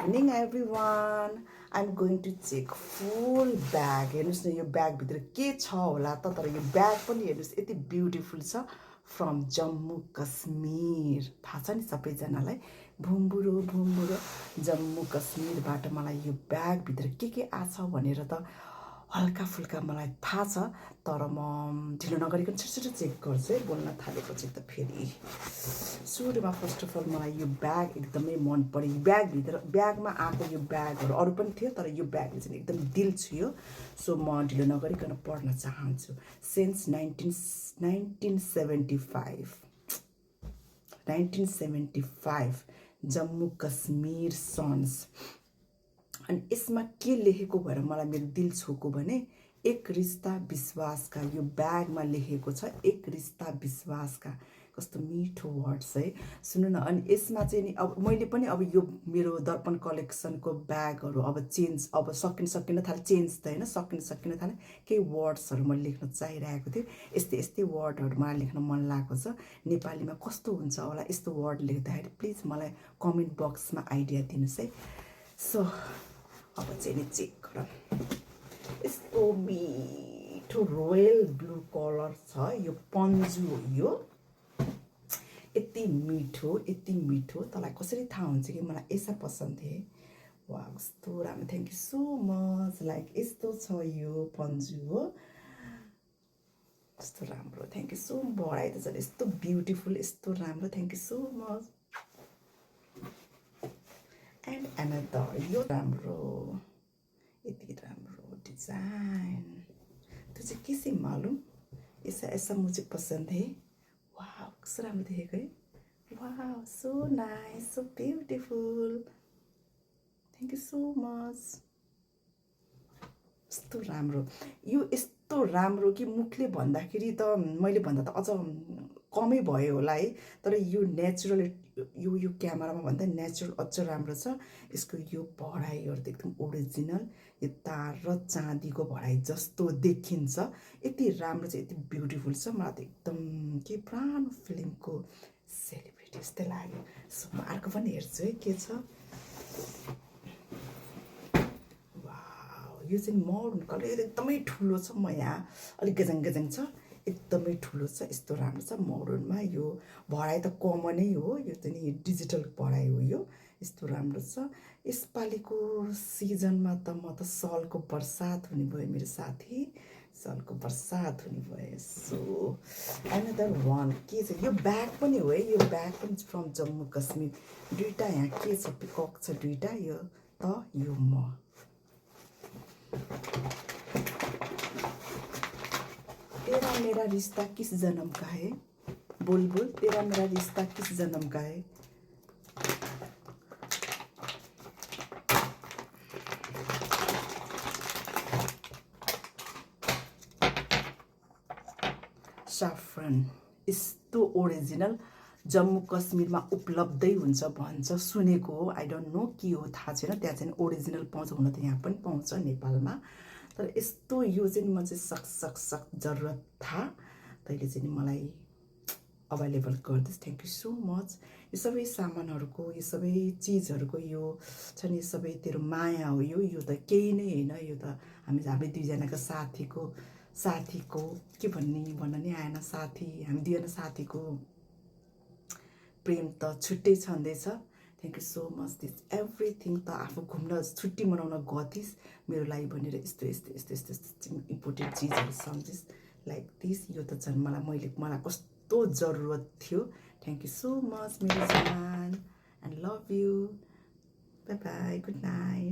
morning everyone. I'm going to check full bag. हेर्नुस् न यो ब्याग भित्र के छ होला त तर यो ब्याग पनि हेर्नुस् यति ब्युटिफुल छ फ्रम जम्मू कश्मीर थाहा छ नि सबैजनालाई भुम्बुरो जम्मू कश्मीरबाट मलाई यो ब्याग भित्र के आछ भनेर त हल्का फुल्का मलाई थाहा छ तर म ढिलो नगरिकन छिटो चेक गर्छु है बोल्न थालेपछि त फेरि सुरुमा फर्स्ट अफ अल मलाई यो ब्याग एकदमै मन पर्यो ब्यागमा आएको यो ब्यागहरू अरू पनि थियो तर यो ब्यागले चाहिँ एकदम दिल छुयो सो म ढिलो नगरिकन पढ्न चाहन्छु सिन्स 1975 जम्मू कश्मीर सन्स अनि यसमा के लेखेको भएर मलाई मेरो दिल छोको भने एक रिश्ता विश्वासका यो ब्यागमा लेखेको छ एक रिश्ता विश्वासका कस्तो मिठो वर्ड्स है सुन्नु न अनि यसमा चाहिँ नि अब मैले पनि अब यो मेरो दर्पण कलेक्सनको ब्यागहरू अब चेन्ज अब सकिन थाले चेन्ज त हैन सकिन थाले केही वर्ड्सहरू मैले लेख्न चाहिरहेको थिएँ यस्तै वर्डहरू मलाई लेख्न मन लागेको छ नेपालीमा कस्तो हुन्छ होला यस्तो वर्ड लेख्दाखेरि प्लिज मलाई कमेन्ट बक्समा आइडिया दिनुस् है सो अब चाहिँ नि चेक गरौँ यस्तो मिठो रोयल ब्लू कलर छ यो पन्जु हो यो यति मिठो तँलाई कसरी थाहा हुन्छ कि मलाई ऐसा पसन्द थिए वा कस्तो राम्रो thank you so much like यस्तो छ यो पन्जु हो कस्तो राम्रो थ्याङ्क यू सो बढाइ त झन् यस्तो ब्युटिफुल यस्तो राम्रो thank you so much and another यो राम्रो यति राम्रो डिजाइन तुझे किसी मालूम ऐसा मुझे पसंद है वाह कस्तो राम्रो देखेको है वाह so nice so beautiful thank you so much यस्तो राम्रो यो यस्तो राम्रो कि मुखले भन्दाखेरि त मैले भन्दा त अझ कमै भयो होला है तर यो नेचुरल यो क्यामेरामा भन्दा नेचुरल अझ राम्रो छ यसको यो भराइहरू त एकदम ओरिजिनल यो तार र चाँदीको भराइ जस्तो देखिन्छ यति राम्रो छ यति ब्युटिफुल छ मलाई त एकदम के पुरानो फिल्मको सेलिब्रिटी जस्तै लाग्यो सो म अर्को पनि हेर्छु है के छ यो चाहिँ मरुन कलर एकदमै ठुलो छ म यहाँ अलिक गजङ छ एकदमै ठुलो छ यस्तो राम्रो छ मरुनमा यो भराइ त कमनै हो यो चाहिँ नि डिजिटल भराइ हो यो यस्तो राम्रो छ यसपालिको सिजनमा त म त सलको बर्सात हुने भयो मेरो साथी सलको बर्सात हुने भयो सो अनदर वान के छ यो ब्याग पनि हो है यो ब्याग पनि फ्रम जम्मू कश्मीर दुईटा यहाँ के छ पिकक छ दुईटा यो त यो म तेरा मेरा रिश्ता किस जन्म का है बोल तेरा मेरा रिश्ता किस जन्म का है सैफ्रन यस्तो ओरिजिनल जम्मू कश्मीरमा उपलब्धै हुन्छ भन्छ सुनेको हो आई डोन्ट नो के हो थाहा छैन त्यहाँ चाहिँ ओरिजिनल पाउँछ हुन त यहाँ पनि पाउँछ नेपालमा तर यस्तो यो चाहिँ म चाहिँ सक जरुरत था तैँले चाहिँ मलाई अभाइलेबल गरिदिस् थ्याङ्क यू सो मच यो सबै सामानहरूको यो सबै चिजहरूको यो छ नि सबै तेरो माया हो यो त केही नै होइन यो त हामी दुईजनाको साथीको के भन्न नि आएन साथी हामी दुईजना साथीको प्रेम त छुट्टै छँदैछ thank you so much this everything त आफू घुम्न छुट्टी मनाउन गतिस् मेरो लागि भनेर यस्तो इम्पोर्टेन्ट चिजहरू सम्झिस् लाइक दिस यो त झन् मलाई कस्तो जरुरत थियो थ्याङ्क यू सो मच मेरो जान and love you by by good night